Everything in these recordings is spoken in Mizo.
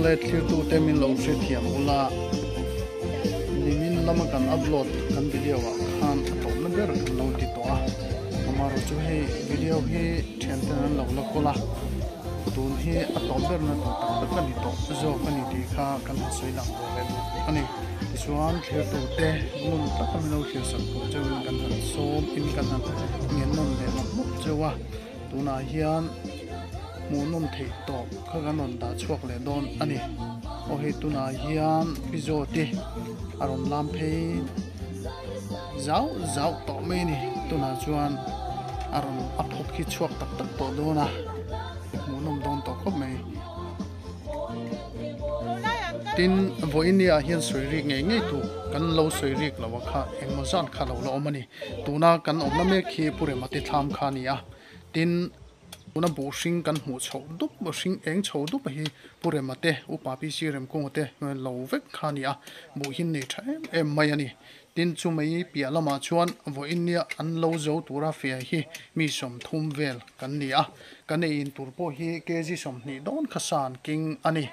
Awle thlirtute min lo hrethiam ula, nimin lama kan upload kan video ah khan a tawpna ber kan lo ti tawh a, amaherawhchu hei video hi thianten an lo la kawl a, tun hi a tawp berna tur tak tak a ni tawh zawk a ni tih kha kan han sawi lang ve leh duh a ni. Tichuan thlirtute ngun taka min lo thlir sak tur cheuhin kan han sawm in kan han ngennawn leh mawp mawp cheu a. Tunah hian hmuhnawm theih tawp kha kan rawn dah chhuak leh dawn a ni. Aw hei tunah hian pizza te a rawn lam phei zauh zauh tawh mai a ni. Tunah chuan a rawn a phawk hi chhuak tak tak tawh dawn a, hmuhnawm dawn tawh khawp mai. Tin, vawinia hian sawi rik ngei ngei tur kan lo sawi rik lo a kha engmaw zan kha lo la awm a ni. Tuna kan awmna mek hi Pu Remati thlam kha a ni a, tin tuna buh hring kan hmuh chhoh dup hring eng chho dup hi Pu Remate Upa PC Remkunga te lo vek kha a ni a, buh hi nei tha em em mai a ni. Tin chumai piah lamah chuan vawinia an lo zo tura fia hi mi 30 vel kan ni a, kan ei in tur pawh hi kg 20 dawn kha san king a ni.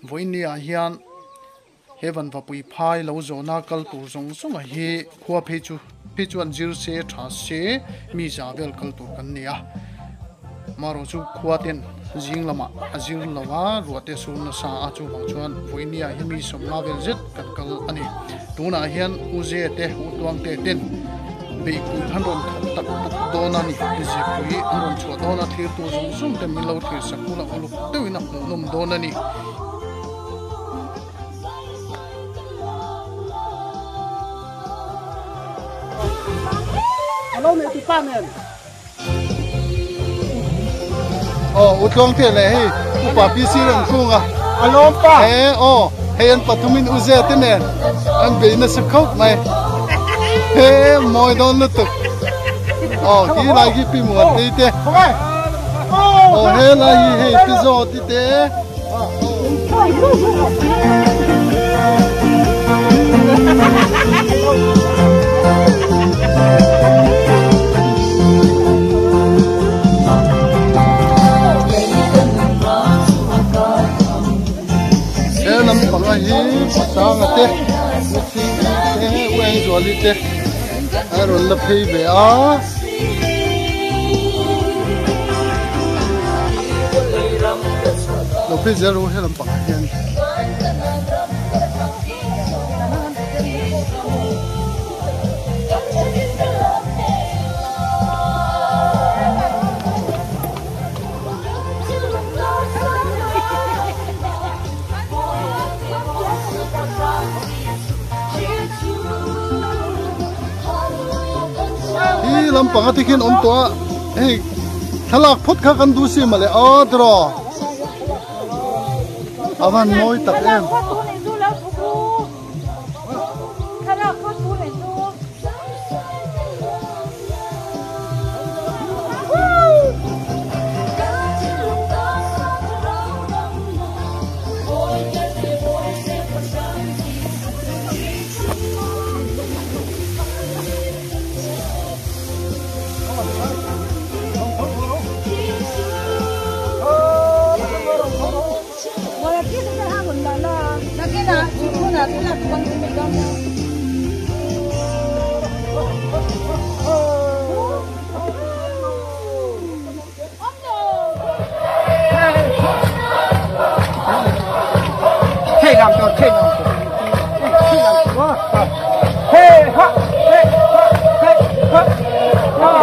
Vawinia hian he vanvapui phai lo zawhna kal tur zawng zawng a hi khua phei chu phei chuan zir se tha se mi za vel kal tur kan ni a, marawh chu khua ten zing lamah a zir lo a, ruah te sur nasa a chuvang chuan vawinia hi mi 50 vel zet kan kal a ni. Tunah hian u ze te u tuang te ten beihpui an rawn thawk tak tak dawn a ni, zepui an rawn chhuah dawn a, thirtu zawng zawng te min lo thlir sak ula uluk deuhin a hmuhnawm dawn a ni. Alo nei tu pa nen. Oh, utlong te le hei upa PC reng kunga. Alom pa. He oh, hei an pathumin uze te nen. An be na sa khop mai. He moi don lutuk. Oh, ki lai ki pi muat te te. Oh, he lai hi hei pi zo ti te. He lampang a hi pasanga te mihring te u eng zuali te a rawn la phei ve a. Lo phei zel ru he lampang ah hian. Hi lampang a tikhin awm tawh a hei thlalak phawt kha kan duh si mawle aw tiraw a van mawi tak em. Hey lam to, hey lam to. Hey ha, hey ha, hey ha, ha.